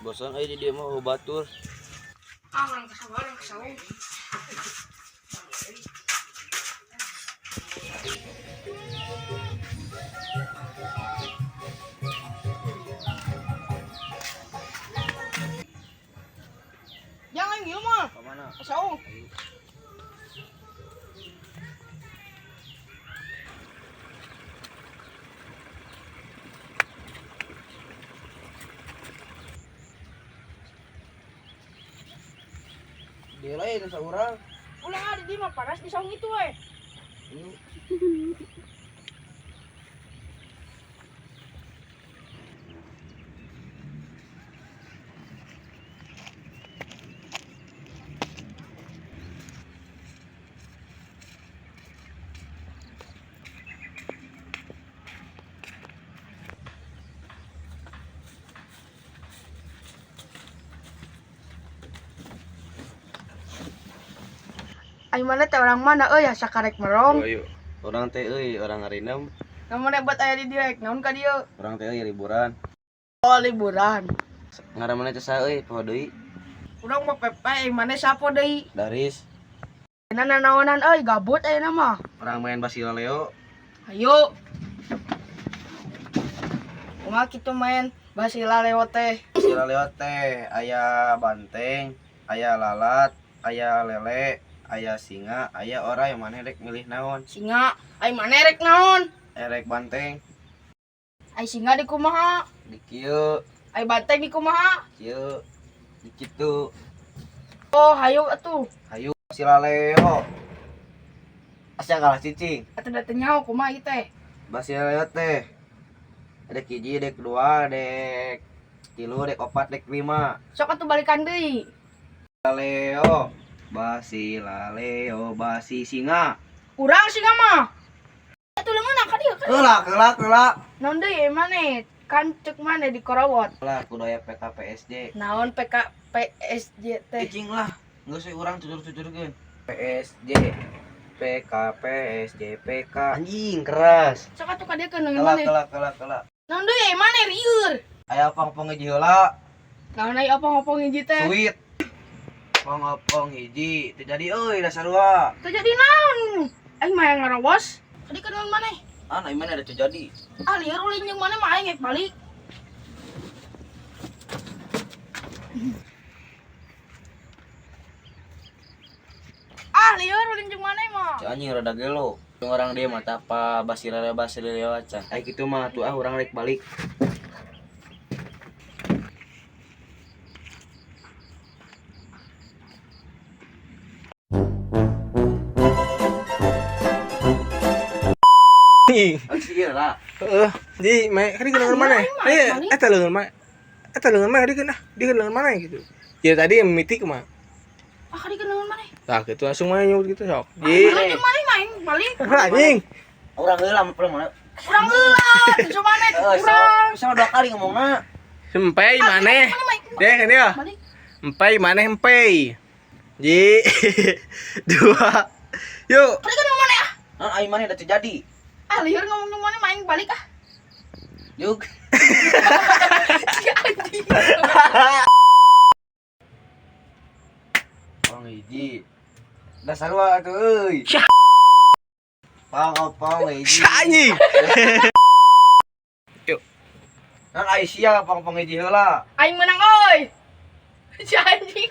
Bosan euy di dieu mah eueuh batur. Ah, urang ka sawah, urang ka sawah. Jangan ieu mah. Ka mana? Ka saung. Dia lain saurang. Ulah ah, di dieu mah panas di saung itu we. Ai mana teh orang mana euy asa karek merong. Ayo. Urang teh euy, urang ngarinem. Namun buat aya di dieu rek naon ka dieu? Urang teh euy liburan. Oh, liburan. Ngaran maneh teh saha euy? Poho deui. Urang mah Pepe, ai maneh sapo deui? Daris. Ayeuna nanaonan euy, gabut ayeuna mah. Urang main Basila Leo. Ayo. Kumaha kitu main Basila Leo teh? Basila Leo teh aya banteng, aya lalat, aya lele, aya singa, aya oray. Maneh rek milih naon? Singa, ai maneh rek naon? Erek banteng. Ai singa di kumaha? Di kieu, Ai banteng di kumaha? kieu, di kitu. Oh, hayu atuh. Hayu Basila Leo. Asa kalah cicing. Atuh da teu nyaho kumaha ieu teh. Basila Leo teh. Dek hiji, dek dua, dek tilu, dek opat, dek lima. Sok atuh balikan deui. Leo, Basila Leo, basi singa. Urang singa mah. Atuh leungeun ka dieu ka dieu. Keula, keula, keula. Naon deui ai maneh? Kan cek maneh di Korowot. Lah, kudu aya PKPSJ. Naon PKPSJ teh? Cicing lah, geus we urang tutur-tuturkeun. PSJ, PKPSJ, PK. Anjing keras. Sok atuh ka dieu keun Keula, maneh. keula, keula, keula. Naon deui ai maneh rieur? Aya pong-pong hiji heula. Naon ai opong-opong hiji teh? Suit. Pong-opong hiji, teu jadi euy dasar dua. Teu jadi naon? Aing mah yang ngarowos. Tadi kan naon maneh? Ah, nah mana ada teu jadi. Ah, lieur ulin jeung maneh mah aing rek balik. Ah, lieur ulin jeung maneh mah. Si anjing rada gelo. Jeung orang dia mah tapa basira basira leo acan. Ai kitu mah tuh ah urang rek balik. Ih, Sih lah. heeh. Jadi mae kadi keun mana? Eh, eta leungeun mana? Eta leungeun mana dikeun ah, dikeun leungeun mana gitu. Ya tadi yang mimiti kumaha? Ah, kadi keun naon maneh? Tah gitu langsung mana nyebut gitu sok. Ah, Ji. ulin jeung maneh mah aing balik. Anjing. Urang heula mah mana? Urang heula, tuh maneh urang. Sama dua kali ngomongna. Empai maneh. Maneh mah aing Deh kan ya. balik. Empai maneh empai. Ji. Dua. Yuk. Kadi keun naon maneh ah? Naon ai maneh da teu jadi. Ah, lieur ngomong jeung maneh mah aing balik ah. Yuk. Si anjing. Pong hiji. Dasar wa atuh euy. Pong pong hiji. Anjing. Yuk. Naon ai sia pong pong hiji heula. Aing menang euy. Si anjing.